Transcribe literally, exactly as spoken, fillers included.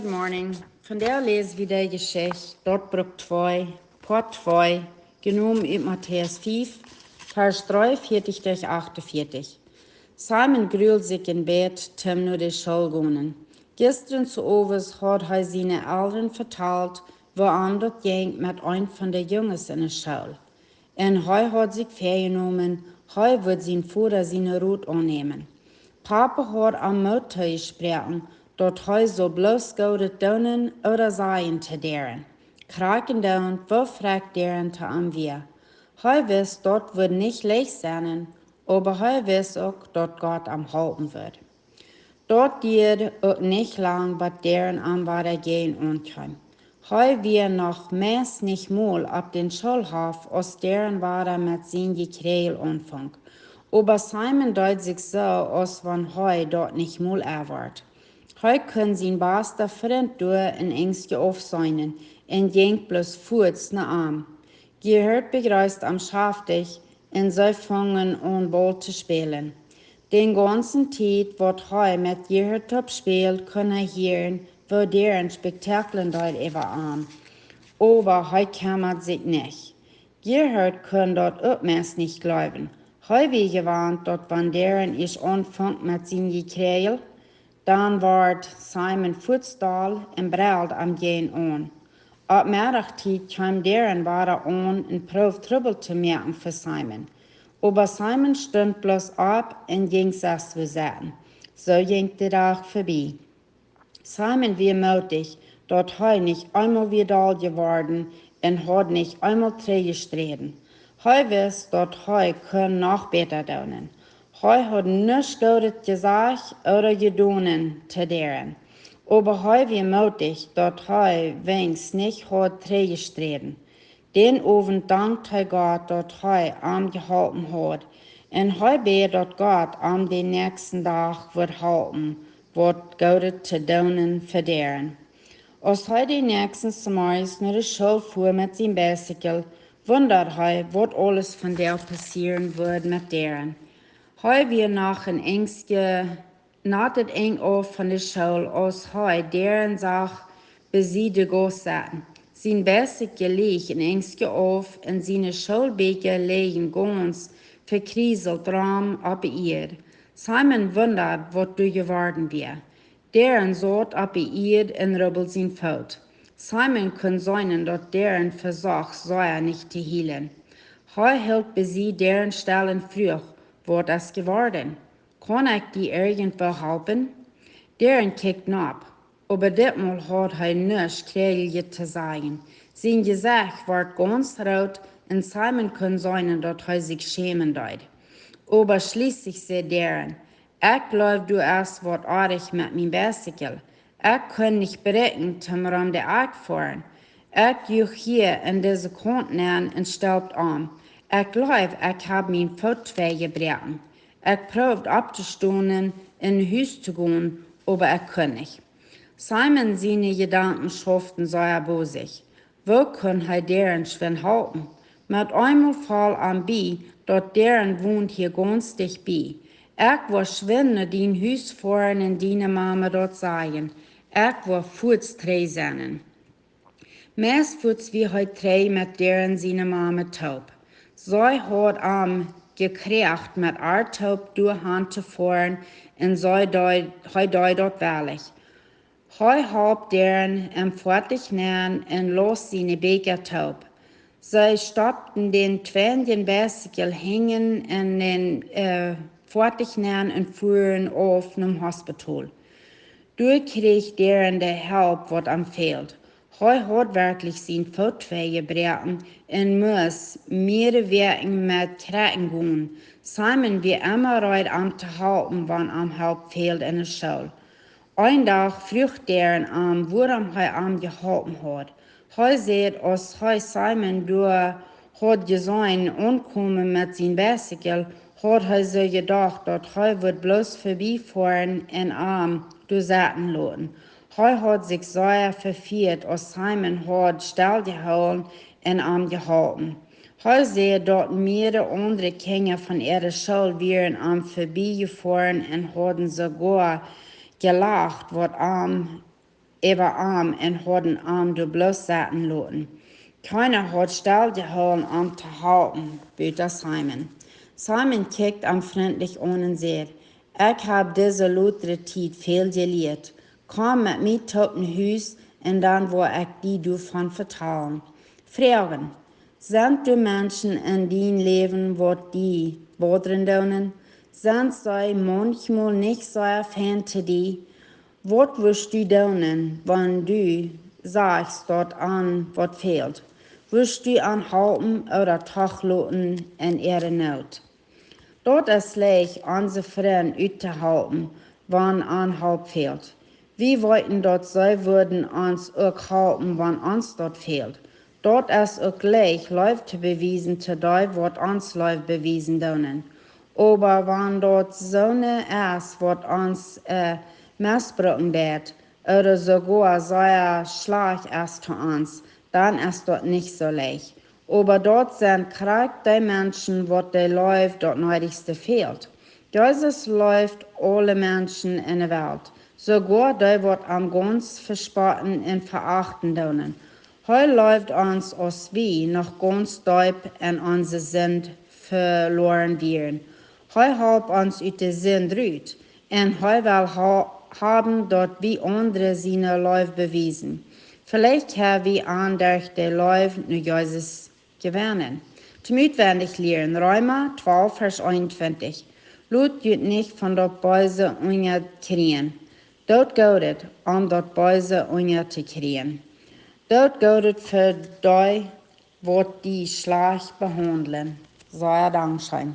Good morning. Vondoag läs wie de Jeschicht, daut Bruck twee, Poat twee, jenomen ut Matäus fief, Varsch dreeunvieetich bat achtunvieetich. Simon gruld sikj en bät, toom no de School gonen. Jistren sowes haud hee siene Elren vetalt, woo am daut jinkj met eent von de Junges enne School. Un hee haud sikj väajenomen, hee wudd sien Voda sienen Rot aunnämen. Papa haud am Moot toojesproaken, daut hee sull bloos Goodet doonen ooda sajen to Darren, krakjt endoont woo frakjt Darren to am wia. Hee wist, daut wudd nich leicht sennen, oba hee wist uk, daut Gott am halpen wudd. Daut dieed uk nich lang, bat Darren am wada jäajenaun kjeem. Hee wia noch meist nich mol opp dän Schoolhoff, aus Darren wada met sien Jekjräajel aunfunk. Oba Simon deed sikj soo, aus wan hee daut nich mol enwort. Hee kunn sien basta Frint doa en Enjskje aufseenen un jinkj bloos fuaz no am. Gerhard bejreest am schaftich un see fungen aun Baul to spälen. Dän gaunzen Tiet, waut hee met Gerhard toop späld, kunn hee hieren, woo Darren Spektakjlen deed äwa am. Oba hee kjemmad sikj nich. Gerhard kunn daut uk meist nich jleewen. Hee wia jewant, daut wan Darren ieescht aunfunk met sien Jekjräajel, dan wort Simon fuaz doll un breld am jäajenaun. Opp Meddachtiet kjeem Darren wada aun un proowd Trubbel to moaken fa Simon. Oba Simon stunt bloos opp un jinkj sestwua sitten. Soo jinkj de Dach vebie. Simon wia mootich, daut hee nich eemol wia doll jeworden un haud nich eemol trigjjesträden. Hee wist, daut hee kunn noch bäta doonen. Hee haud nuscht Goodet jesajcht ooda jedonen to Darren. Oba hee wia mootich, daut hee weens nich haud trigjjesträden. Dän Owent dankt hee Gott, daut hee am jeholpen haud, un hee bäd, daut Gott am dän näakjsten Dach wudd halpen, waut Goodet to doonen fa Darren. Aus hee dän näakjsten Zemorjes no de School fua met sien Bicycle, wundad hee, waut aules vondoag passieren wudd met Darren. Hee wia noch en Enjskje, nat daut Enj auf von de School, aus hee Darren sach besied de Gauss sitten. Sien Bicycle leech en Enjskje auf un siene Schoolbieekja läajen gaunz vekjrieselt rom opp de Ieed. Simon wundad, waut doa jeworden wia. Darren saut opp de Ieed un rubbeld sien Foot. Simon kunn seenen, daut Darren vesocht sea nich to hielen. Hee hilt besied Darren stell un fruach: "Waut es jeworden? Kaun ekj die irjentwoo halpen?" Darren kjikjt nopp, oba ditmol haud hee nuscht Kjräajeljet to sajen. Sien Jesecht wort gaunz root un Simon kunn seenen, daut hee sikj schämen deed. Oba schlieslich säd Darren: "Ekj jleew, doa es waut oajch met mien Bicycle. Ekj kunn nich brinjen, toom rom de Akj foaren. Ekj juach hia en dise Kaunt nenn un stelpt om. Ekj jleew, ekj hab mien Foot twei jebroaken. Ekj proowd opptostonen un no Hus to gonen, oba ekj kunn nich." Simon siene Jedanken schauften sea bosich. Woo kunn hee Darren schwind halpen? Met eemol foll am bie, daut Darren wond hia gaunz dicht bie. "Ekj woa schwind no dien Hus foaren un diene Mame daut sajen. Ekj woa fuaz trigj sennen." Meist fuaz wia hee trigj met Darren siene Mame toop. See haud am jekjräajen, met ar toop doa han to foaren, un see deed, hee deed daut wellich. Hee holp Darren em Foatich nenn un laus siene Bieekja toop. See stoppten dän twinjen Bicycle hinjen en dän, äh, Foatich nenn un fuaren auf nom Hospital. Doa kjrieech Darren de Help, waut am fäld. Hee haud werkjlich sien Foot twei jebroaken un must mearere Wäakj met Kjrakjen gonen. Simon wia emma reed, am to halpen, wan am Help fäld enne School. Een Dach fruach Darren am, wuarom hee am jeholpen haud. Hee säd, aus hee Simon doa haud jeseenen aunkomen met sien Bicycle, haud hee soo jedocht, daut hee wudd bloos vebie foaren un am doa sitten loten. Hee haud sikj sea vefieet, aus Simon haud stell jehoolen un am jeholpen. Hee säd, daut mearere aundre Kjinja von äare School wieren am vebie jefoaren un hauden soogoa jelacht, waut am äwa am un hauden am doa bloos sitten loten. Kjeena haud stell jehoolen am to halpen, buta Simon. Simon kjikjt am frintlich aun un säd: Ekj hab dise lota Tiet väl jelieet. Komm met mie toop no Hus un dan woa ekj die doavon vetalen. Froagen: Sent doa Menschen en dien Läwen, waut die bodren doonen? Sent see maunchmol nich sea fein to die? Waut wurscht du doonen, wan du sachst, daut an waut fält? Wurscht du an halpen ooda doch loten en äare Noot? Daut es leicht, onse Frind uttohalpen, wan an Help fält. Wie weeten, daut see wudden ons uk halpen, wan ons daut fält. Daut es uk leicht, Leew to bewiesen to dee, waut ons Leew bewiesen doonen. Oba wan daut soone es, waut ons äh, mesbruken deit, ooda soogoa sea schlajcht es to ons, dan es daut nich soo leicht. Oba daut sent krakjt dee Menschen, waut de Leew daut needichste fält. Jesus leeft aule Menschen en de Welt, soogoa dee, waut am gauns vespotten un veachten doonen. Hee leeft ons, aus wie noch gauns deep en onse Sind veloaren wieren. Hee holp ons ut de Sind rut, un hee well ha haben, daut wie aundre siene Leew bewiesen. Veleicht ha wie an derch de Leew no Jesus jewennen. Toom utwendich lieren, Reema twalf, Varsch eenuntwintich: Lot junt nich von daut Beese unjakjrieen. Doot Goodet, om daut Beese unjatokjrieen. Doot Goodet fa dee, waut die schlajcht behaundlen. Sea dankscheen.